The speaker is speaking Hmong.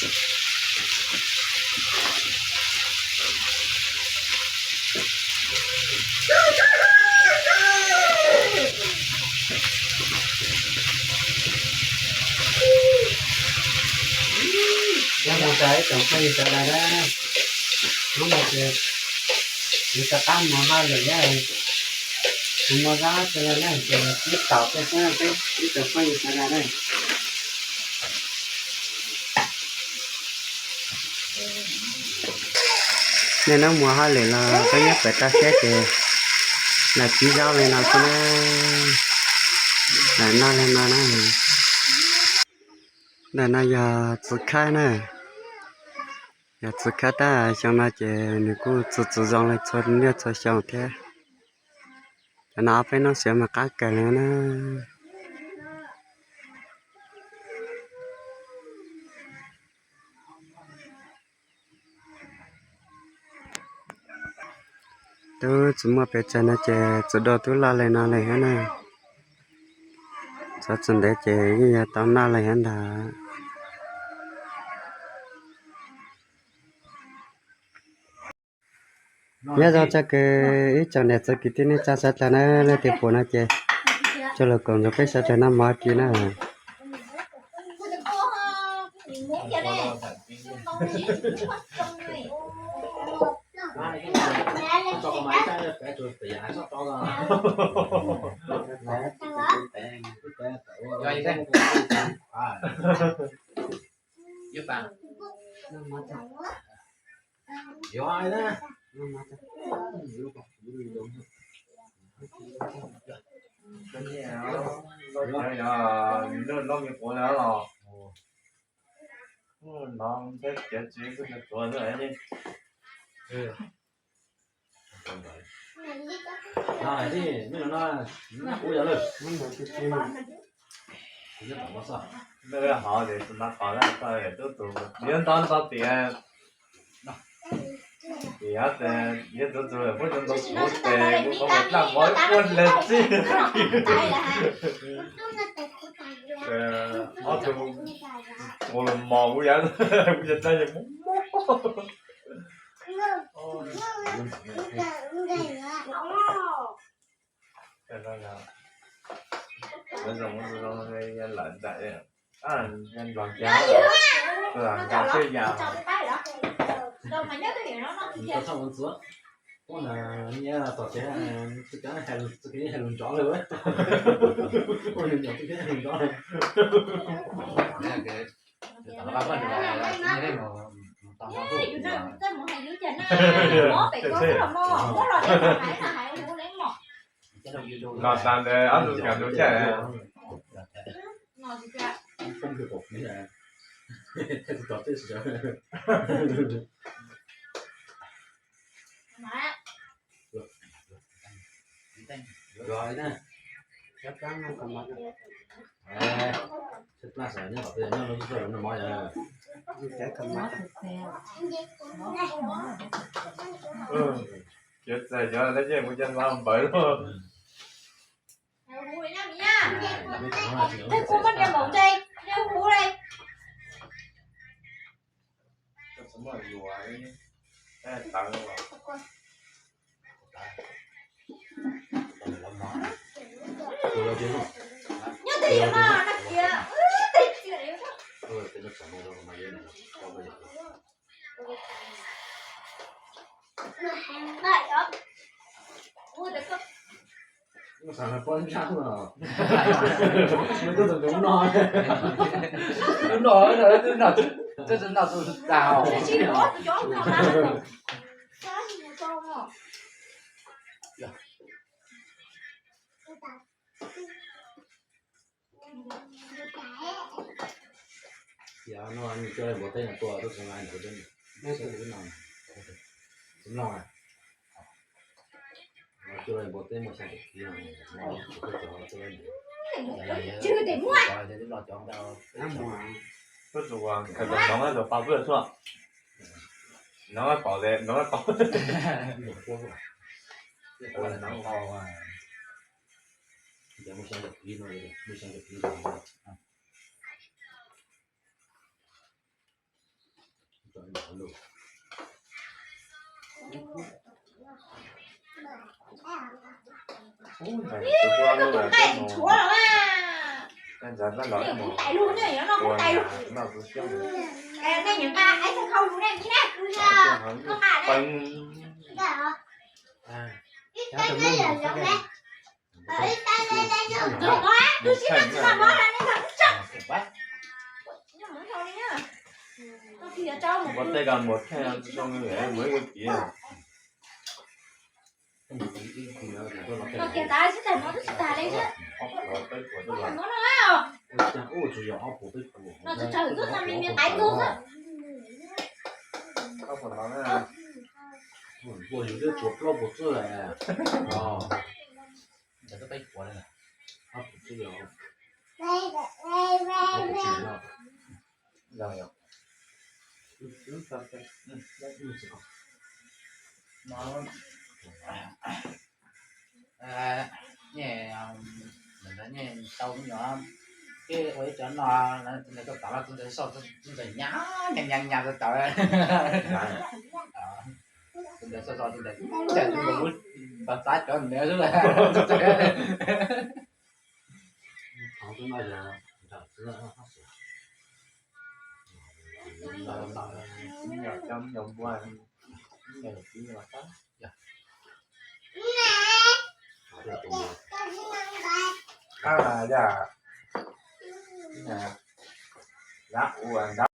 Cov mus tas ib tsoom phooj ywg sawv daws na, hnub no ces kuv rov qab mus hauj lwm na, kuv muaj zab rau na ces peb tau tej xwb peb ib tsoom phooj ywg sawv daws na. Nej neb mus hauj lwm los peb nyob pem toj siab ces lawv tib zaub li no xwb na, lawv noj li no na. Ntawm no yog txiv khawb na, yog txiv khawb tab xyoo no ces nws kuj txu txu zoo li txhua niaj txhua xyoo thiab. Cov no ob peb hnub xiav mas qab kawg li na. Twb tsis muaj pes tsawg no ces txiv duaj twb loj li no li thiab na. Txhob tsis ntev ces yeej yuav tau noj li thiab ntag. Nyob zoo txog kws ib tsoom niam txiv kwv tij neej tsa sawv daws na, leej twg pum no ces tsuas lug koom nrog peb sawv daws noj mov kis na. Hov ces tsis nto qos na, tub tus yuav nto nto tias, tias yuav tus tus muab cov ntoo kuv tes kuv qhov muag daj mov ua ntawd txij. Ob tug ua los mos kuv yav, kuv yav daj yeej mob mob. Lawv zoo zoo lawm nram, nram, nram, nram, nram, nram, nram, nram, Los tas ntawd ob tug kam tus caij. Cov txais cov lab ceg mus cov hlo npawv luaj. Mus xav pob ntsaj no, mus tuaj tus ntxoov no, tus no, tus no, tus no tus tas. Yog no nws coj npua teb no tua tuaj txog nai ntawd, tsis mloog. Coj npua teb muaj xya caum kis no, tuaj tus noov tus pa pw tuaj, noov pom tes noov pom. Muaj xya caum kis no, muaj xya caum kis no. Tus ntxhais tshuav los a, ntxhais laj los mus tais lug, noj tais lug, nej nqa ib txhais khau lug nej ib na, koj nqa na. Tus sib noj tsis noj mov los nej nqa ib tsoom. Koj kiag tas sib tag mov twb tsis tag li thiab. Mov no, no tsuas tsawg xwb, no me me qaib ntug xwb. Nej, nej tau me nyuam, ces ua ib cov no, txiv ntxawm tuaj tod los txiv ntxawm soj, txiv ntxawm nyas nyas nyas nyas tau tau. Txiv ntxawm soj soj txiv ntxawm, txiv ntxawm lub pas xav cov ntawd xwb.